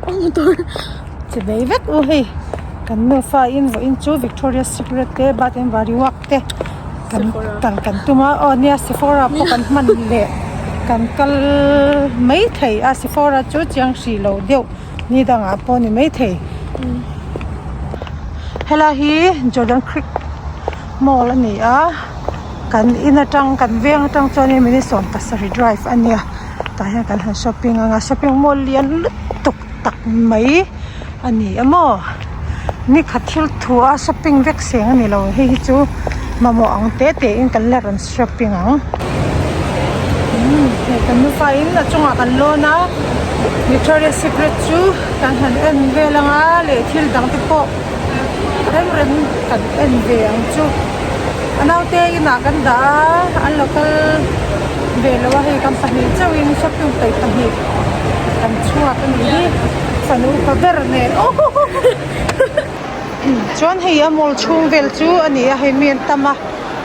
Motor. Che bei vek u hei kan nufa in vawiin chu Victoria Secret te Bath and Body Work te kan kal kan tum a aw nia Sephora pawh kan hman leh kan kal mai thei a Sephora chu chiang hrih lo deuh ni dangah pawh a ni mai thei helai hi Jordan Creek mall a ni a kan in atang kan veng atang chuanin minute 17 drive a nia tah hian kan han shopping anga shopping mall lian lutuk tak mai a ni a maw ni khat thil thu a shopping vek seng a ni lo hei hi chu mamawh ang te te in kan la rawn shopping ang hei kan nufa in a chungah kan lawn a Victoria Secret chu kan han en vel anga leh thil dang te pawh rem rem kan en ve ang chu a naute inah kan dah a an lo kal ve lo a hei kan pahnih chauhin shopping peih pahnih kan chhuak a nih hi fanu upa ber nen aw chuan hei a mall chhung vel chu a ni a hei mi an tam a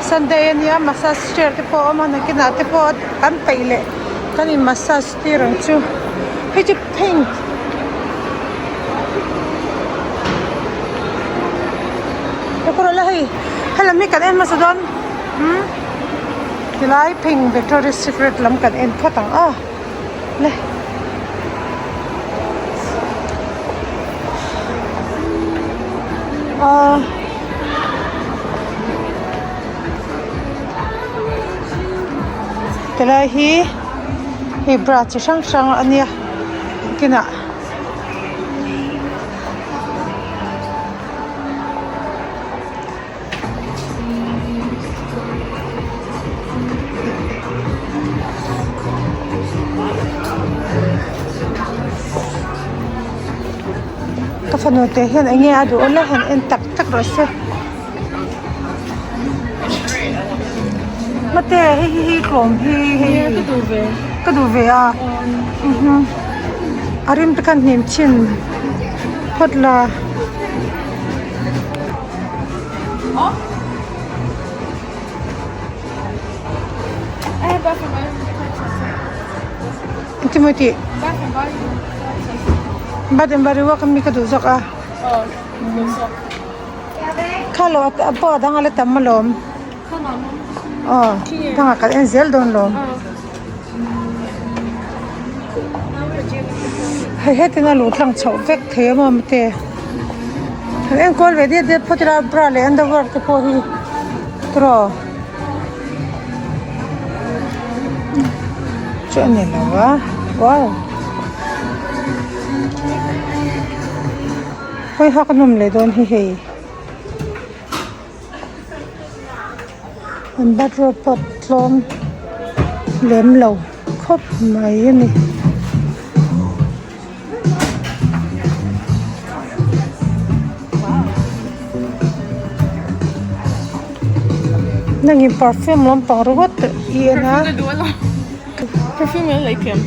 sunday a nia massage chair te pawh a awm a nakinah te pawh kan peih leh kan in massage tir ang chu hei chu pink. Hei helam hi kan en hmasa dawn umm tilai pheng Victoria Secret lam kan en phawt ang a le ahh tilai hi hei bra chi hrang hrang a nia kinah. Ka fanu te hian eng nge a duh awm a han en tak tak rawh se mate hei hi hi tlawm hi hei ka duh ve ka duh ve a a rim te khan hnim chhin phawt la. Engtin maw i tih? Bath and body work ami ka duh zawk a. Kha lo a pawh a dang a la tam alawm. Aw dangah kan en zel dawn lawm. Hei hetin a luh tlang chhoh vek thei a maw mate han enkawl ve diat diat phawt ila bra leh underwear te pawh hi tiraw chu a ni lo a wow hawi hak a nawm leh dawn hi hei. An bathrobe pawh tlawm lem lo khawp mai a ni. Nangin perfume lampang ringawt i en a. Perfume an lei thiam.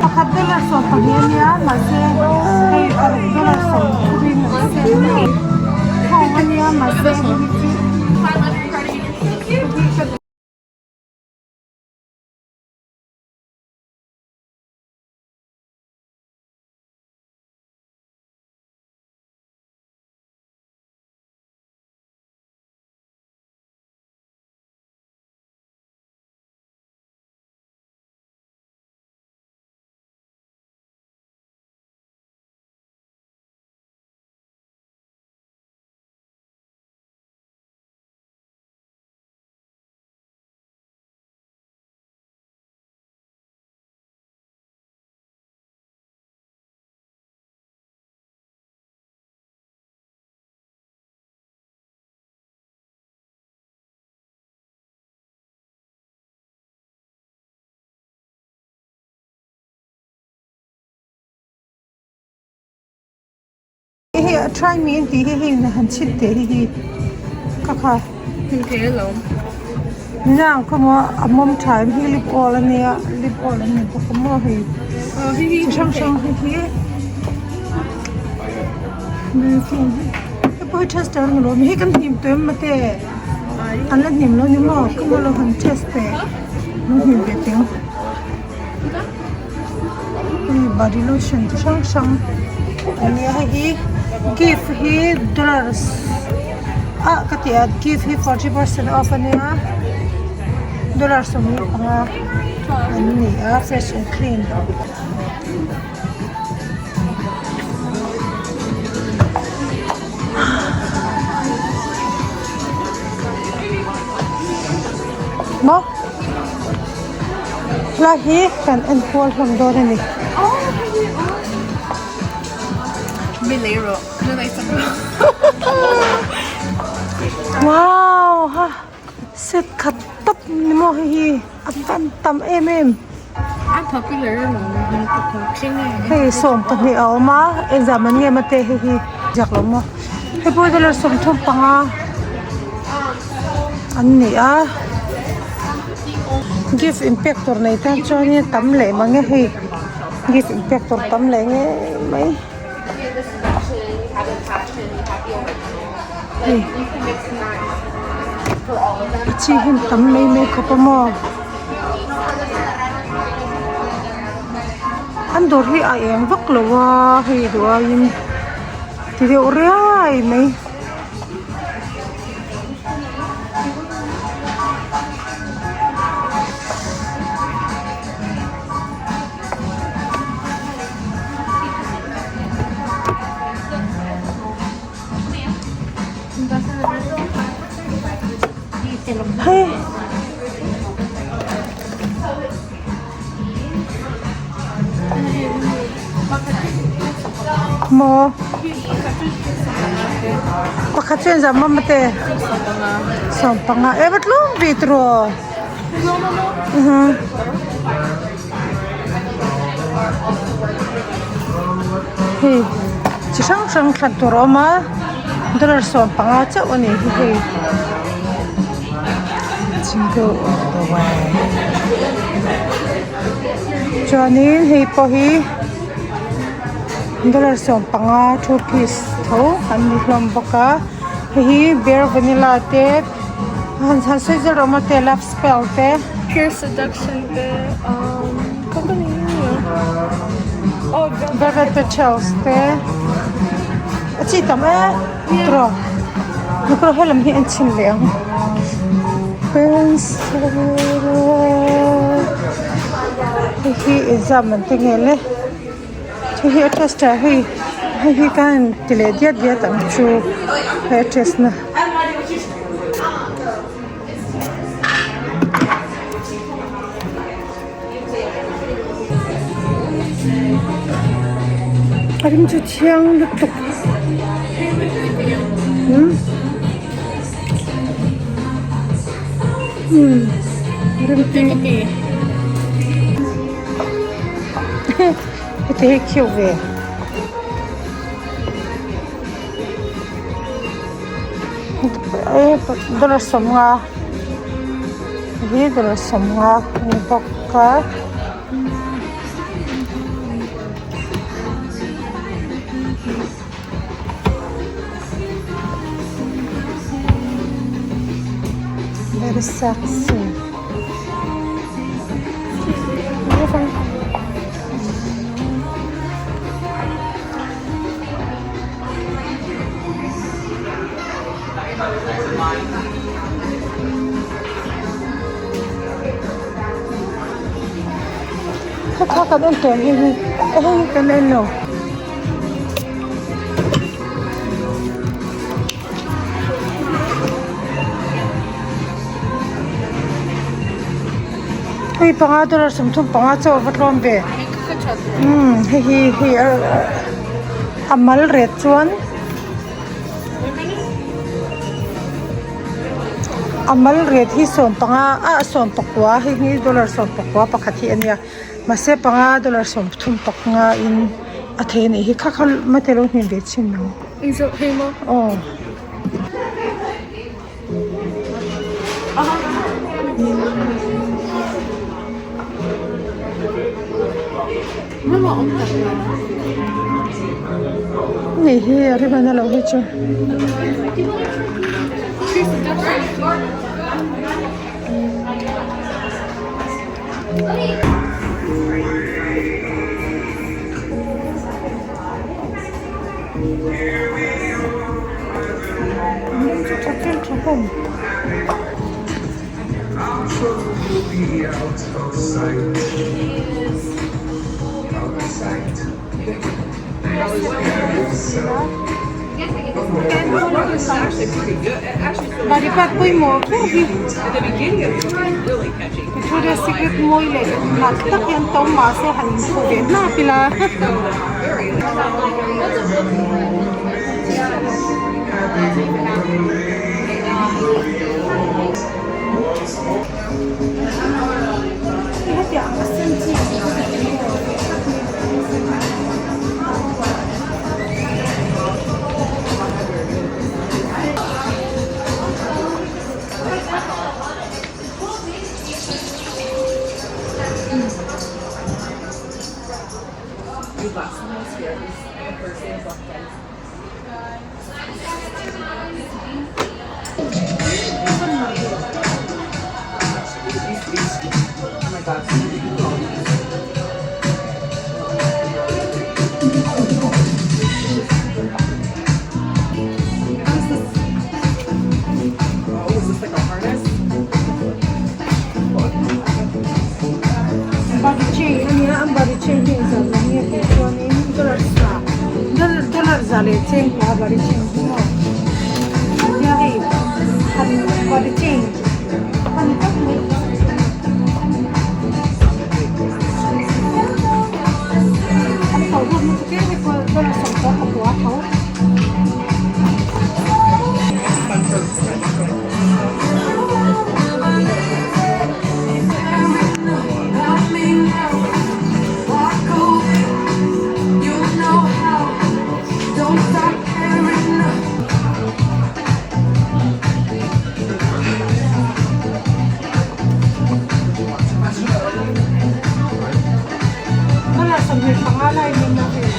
Pakhat dollar 12 a nia mahse hei paruk dollar 30 in an sale a ni thawng a nia mahse hei hi chu. Hei try me an tih hi hei han chhit teh hi hi kha kha. Hmu thei alawm. Nang khaw maw a mawm tha em hi lip oil a nia lip oil an ni bawk a maw hei chi hrang hrang hei hi hei pawh hi tester a ni lo hei kan hnim tawh em mate an la hnim lo ni maw khaw maw lo han test teh lo hnim ve teh ang hei body lotion chi hrang hrang a nia hei hi gift hi dollars ah ka ti a gift hi 40 percent off a nia dollar 15 an ni a fresh and clean. Maw helai hi kan en kual hlawm dawn a ni. Wow ha set khat tawp ni maw hei hi a van tam em em. Hei 12 a awm a engzah man nge mate hei hi ziak lo maw hei pawh hi dollar 35 an ni a gift inpek tur nei tan chuanin tam leh mang e hei gift inpek tur tam leh ngei mai. Hei a chi hian tam mai mai khawp a maw an dawr hi a eng vak lo a hei duh aiin ti deuh riai mai. Hei maw pakhat chuan zam a mate 15 e va tlawm ve tiraw Hei chi hrang hrang thlan tur a awm a dollar 15 chauh a ni hi hei chuanin hei pawh hi dollar 15 two piece tho an ni hlawm bawk a hei hi bear vanilla te han sawi zel rawh maw te love spell te. Pure seduction te um company oh velvet petals te a chi tam e tiraw nikawr helam hi an chhin leh ang pencil hei hi exam an ti nge le hei hi a tester hei hei hi ka han ti leh diat diat ang chu he a test na. A ring chu thiang lutuk umm umm ring tui heti hi cute ve. Dollar 50 hi dollar 50 a ni bawk a. Very sexy. Kha kan en tawh hei hi hei kan en lo. Hei panga dollar 35 chauh a va tlawm ve umm hei hi hei a mal ret chuan a mal ret hi 15 ah 19 hei hi dollar 19 pakhat hi a nia mahse panga dollar 35 in a thei a nih hi kha kha mate lo hnim ve chhin ang. Engzawh hei maw? Aw. Ni hi a rim a lo hi chu. Body part pawimawh ber hi Victoria Secret mawi leh nalh tak hi an to mahse han inphu ve hnap ila. Body chain a nia an body chain hi engzah zawng nge tih chuanin dollar sa dollar za leh cheng pawh a body chain hi maw nia hei han body chain a ni tak mai. An tho bawk na chu tlem hi pawh dollar sawmpawh pakua tho. Dollar 25 lai min a vel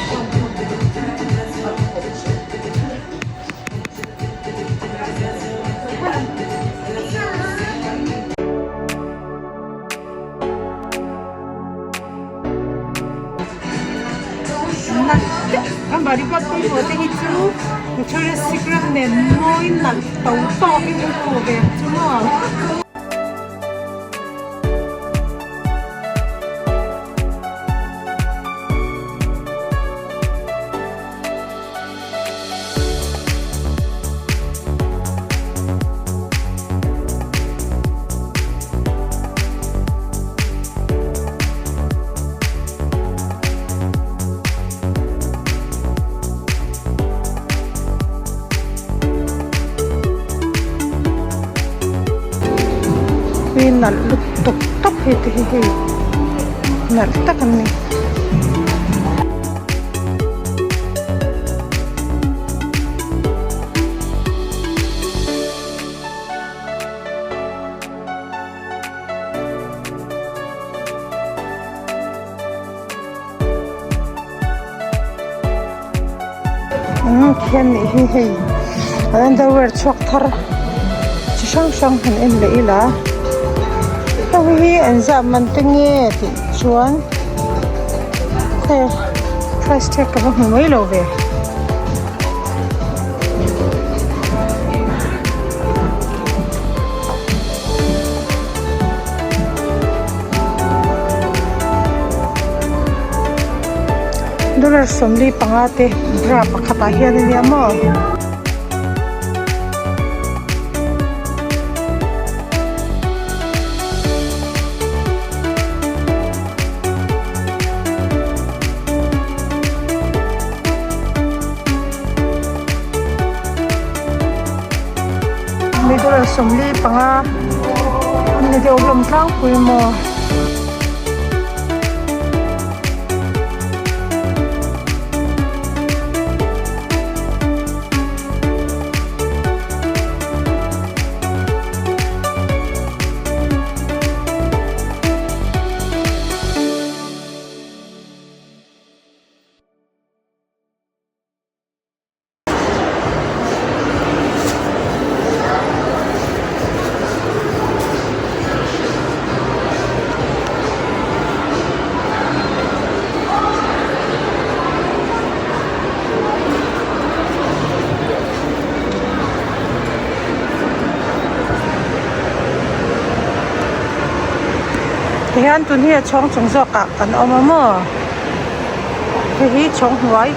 An body part pawimawh te hi chu Victoria's Secret nen mawi nalh to tawkin an khuh ve ang chu maw. Hi nalh lutuk tawp hei te hi hei nalh tak an ni. Umm khian nih hi hei an underwear chhuak thar chi hrang hrang han en leh ila heng hi an zah man te nge tih chuan hei price tag ka va hmu mai lo ve. Dollar 45 te bra pakhatah hian a nia maw. Mi dollar 45 an ni deuh hlawm tlangpui maw. hian tun hi a chhawng chung zawk ah kan awm a maw hei hi chhawng hnuai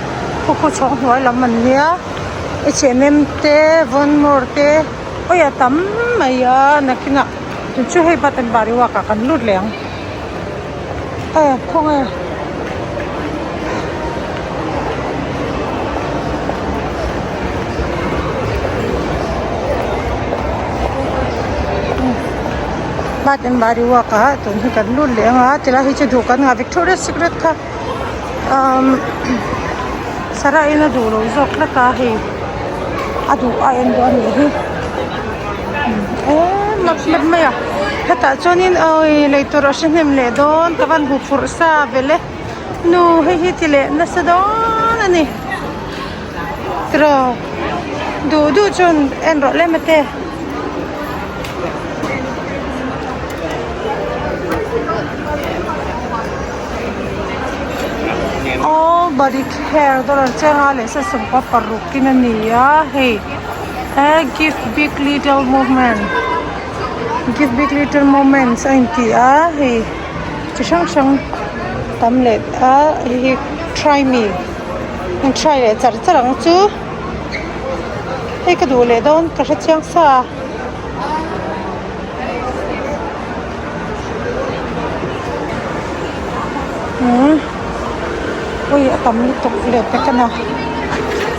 khu khu chhawng hnuai lam an nia h and m te vawnmawr te awi a tam mai a nakinah tun chu hei bath and body work ah kan lut leh ang e khawnge. Bath and body work ah tun hi kan lut leh ang a tilai hi chu duh kan ngah victoria secret kha umm sarah in a duh loh zawk tlat a hei a duh a en duh a nih hi eee mak mak mai a hetah chuanin awii lei tur a hre hnem leh dawn ka van hmu phurh sa vel e nu hei hi ti leh nasa dawn a ni tiraw duh duh chuan en rawh le mate. All body care dollar chenga leh sasawmkua paruk in a ni a hei eh give big little movement give big little moments a inti a hei chi hrang hrang tam leh a hei hi try me an try leh char char ang chu hei ka duh leh dawn ka hre chiang sa a. Umm ui a tam lutuk leh pek a na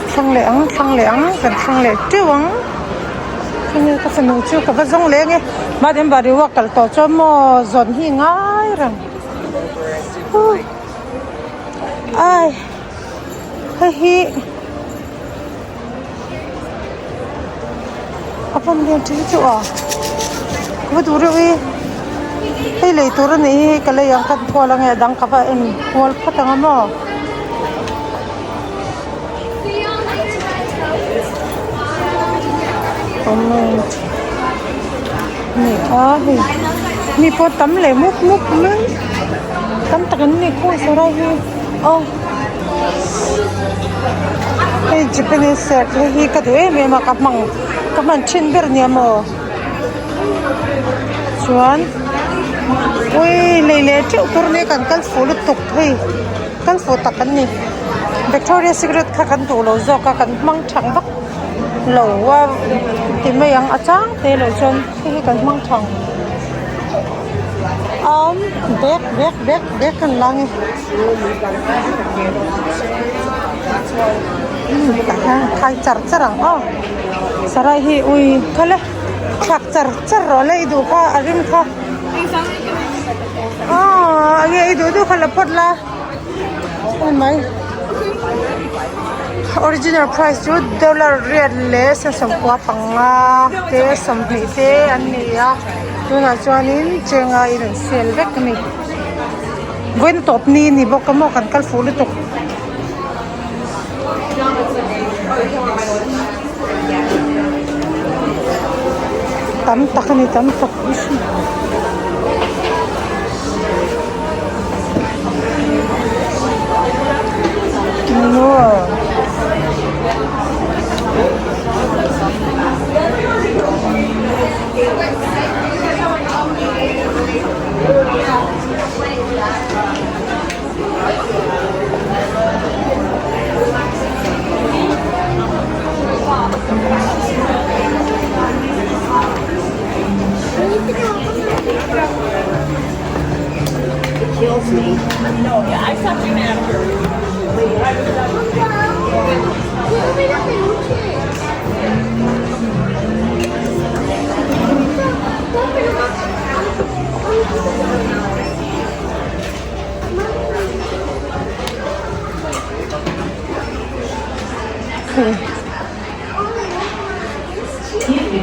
thlang leh ang thlang leh ang kan thlang leh teuh ang khawnge ka fanu chu ka va zawng leh ange bath and body work kal tawh chuan maw zawn hi ngai reng huh ai hei hi. A van lian thin chu a ka va duh reuh e hei lei tur a nih hi hei ka lei ang khan kual ange a dang ka va en kual phawt ang a maw. Comment ni a hei mi pawh tam leh mup mup mai tam tak an ni khaw sarai hi aw. Hei japanese set hei hi ka duh em em a ka hmang ka hman thin ber nia maw chuan ui lei leh teuh tur nia kan kal fuh lutuk hei kal fuh tak an ni victoria secret kha kan duh lo zawk a kan hmang thang vak lo a ti mai ang a chang te loh chuan hei hi kan hmang thang awm bag bag bag bag kan la nge. Tah hian khai char char ang aw sarai hi ui kha le thlak char char rawh le i duh kha a rim kha aw enge i duh duh kha la phawt la a ni mai original price chu dollar riat leh sawmkua panga te sawmhnih te an ni a tunah chuanin chenga in an sale vek a ni. Vawiin tawp ni ni bawk a maw kan kal fuh lutuk. Tam tak a ni tam tak.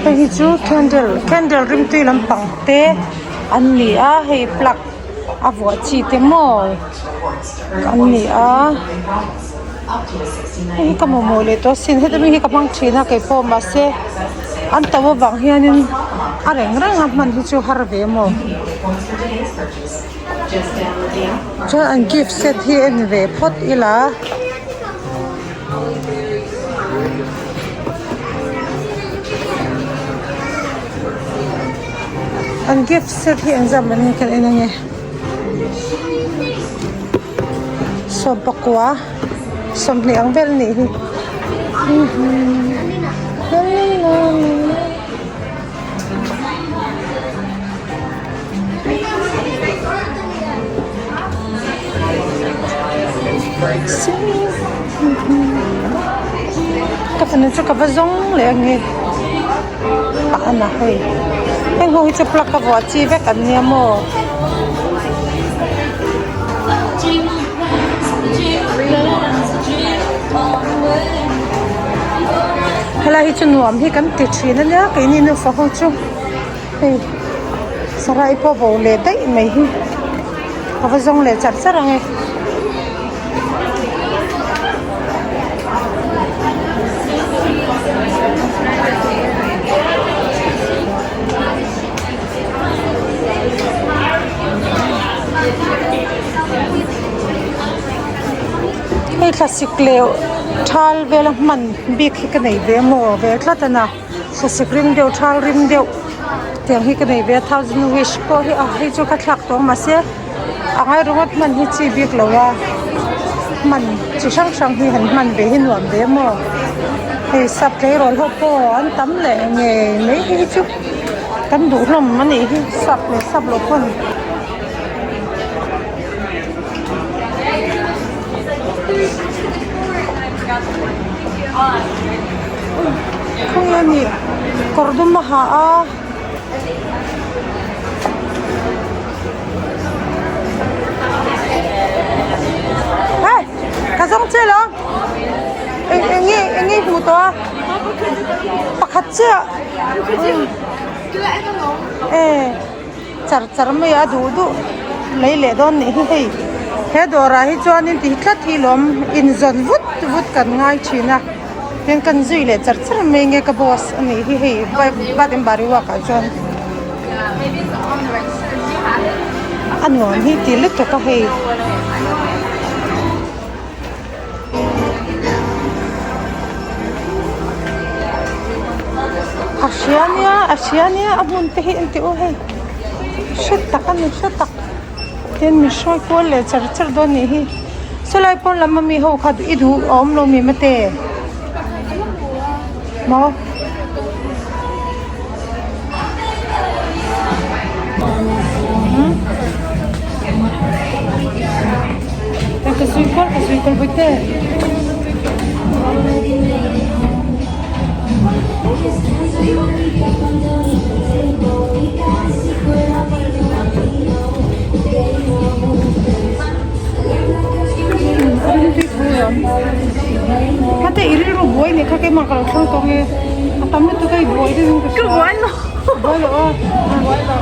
Hei hi chu candle candle rimtui lampang te an ni a hei plug a vuah chi te maw an ni a hei hi ka mamawh leh tawh asin heta mi hi ka hmang thin a keipawh mahse an to avang hianin a reng reng a hman hi chu har ve maw chuan an gift set hi en ve phawt ila. An gift set hi engzat man nge kan en ange. Sawmpakua sawmhnih ang vel a nih hi. Ka fanu chu ka va zawng leh ang e a hei heng ho hi chu plug a vuah chi vek an nia maw. Helai hi chu nuam hi kan ti thin a nia keini nufa ho chu hei sarai pawh bo leh daih mai hi a va zawng leh char char ang e. Hei thlasik leh thal vela hman bik hi ka nei ve a maw ve tlat a na thlasik rim deuh thal rim deuh tiang hi ka nei ve a thousand wish pawh hi a hei chu ka thlak tawh mahse a ngai ringawt hman hi chi bik lo a hman chi hrang hrang hi han hman ve hi nuam ve a maw hei sap tleirawl ho pawh an tam leh ngei mai hi chu. Kan duh hlawm a nih hi sap leh sap loh pawn. Khawnge a nih kawr dum a ha a. Hey ka zawng che lo eng enge enge i hmuh tawh a pakhat chiah. E char char mai a duh duh lei leh dawn nih hi hei he dawrah hi chuanin ti tlat hi lawm inzawn vut vut kan ngai thin a tin kan zui leh char char mai nge ka boss a nih hi hei bath and body work ah chuan a nuam hi ti lutuk a hei. A hria nia a hria nia a hmun te hi engti aw hei hre tak a ni hre tak tin mi hruai kual leh char char dawn anih hi sawlai pawn lam ami ho kha i duh a awm lo mi mate maw. Ka zui kual ka zui kual bawih te. Hate i rilru buai nih kha keimah ka lo thleng tawh nge a tam lutuk a i buai deuhin ka hria. Ka buai lo. Buai lo aw. Buai lo.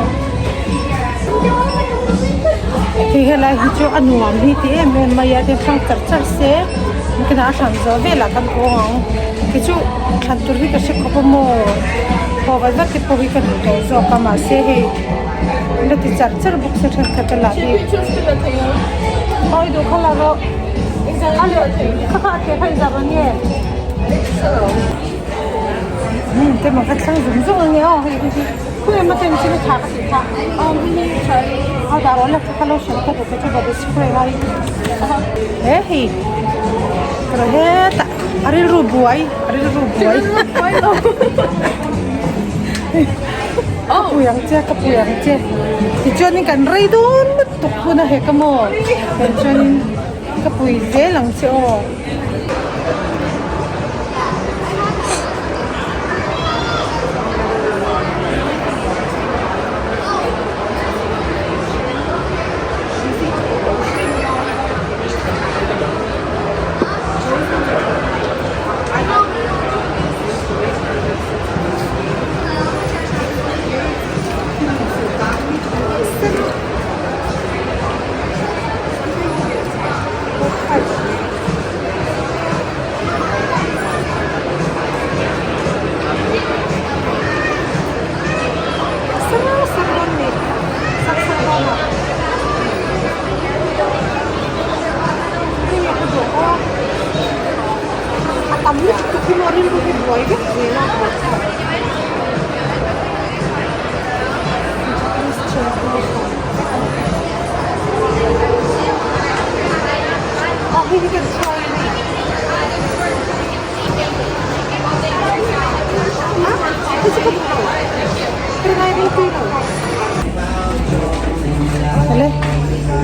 Hei helai hi chu a nuam hi ti em em mai a tin hrang char char se nakinah a hran zawh velah kan awng ang kei chu thlan tur hi ka hre khawp a maw haw vat vat te pawh hi ka duh tawh zawk a mahse hei la ti char char bawk se thenkhat a lah hi aw i duh kha la rawh a leh kha kha a ke kha i zah ang nge. Te mah kha thlang zung zung ang nge aw hei hi hi. Khawi emaw ten chu tha ka tih kha a dah rawh la ka lo hrilh ka duh ka chu body spray lai he hei ka hetah a rilru buai a rilru buai ka pui ang che ka pui ang che tichuanin kan rei dawn lutuk hun a hek a maw tichuanin ka pui zel ang che aw. A tam lutuk hi maw rilru hi buai vek zel a. Hei hi kan chhuak a ni. A hei chu ka duh lo. Ka ngai rei tui lo. Ele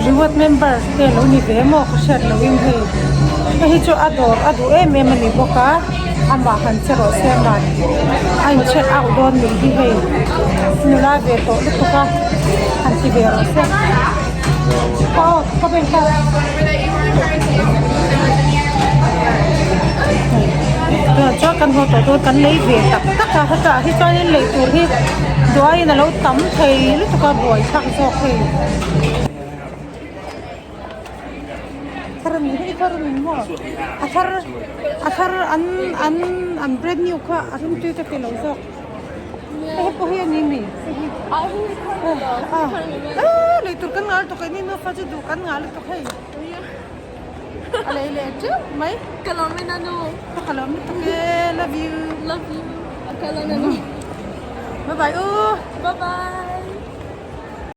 reward member te lo ni ve maw ka hriat loh in hei. Hei hi chu a dawr a duh em em a ni bawk a amah han che rawh se man a in check out dawn nih hi hei nula ve tawh lutuk a han ti ve rawh se. Aw ka pen ta. Tunah chuan kan haw tawh dawn kan lei ve tak tak a hetah hi chuanin lei tur hi duaiin a lo tam thei lutuk a buai thlak zawk hei. Thar a ni hei thar a ni maw a thar a thar an an an brand new kha a ringtui ka ti lo zawk hei pawh hi a ni mi a lei tur kan nghal tawh keini nufa chu duh kan nghal lutuk hei a lei leh teuh mai Ka lawm in anu. Ka lawm lutuk e love you Love you. Ka lawm anu. Bye bye u. Bye bye.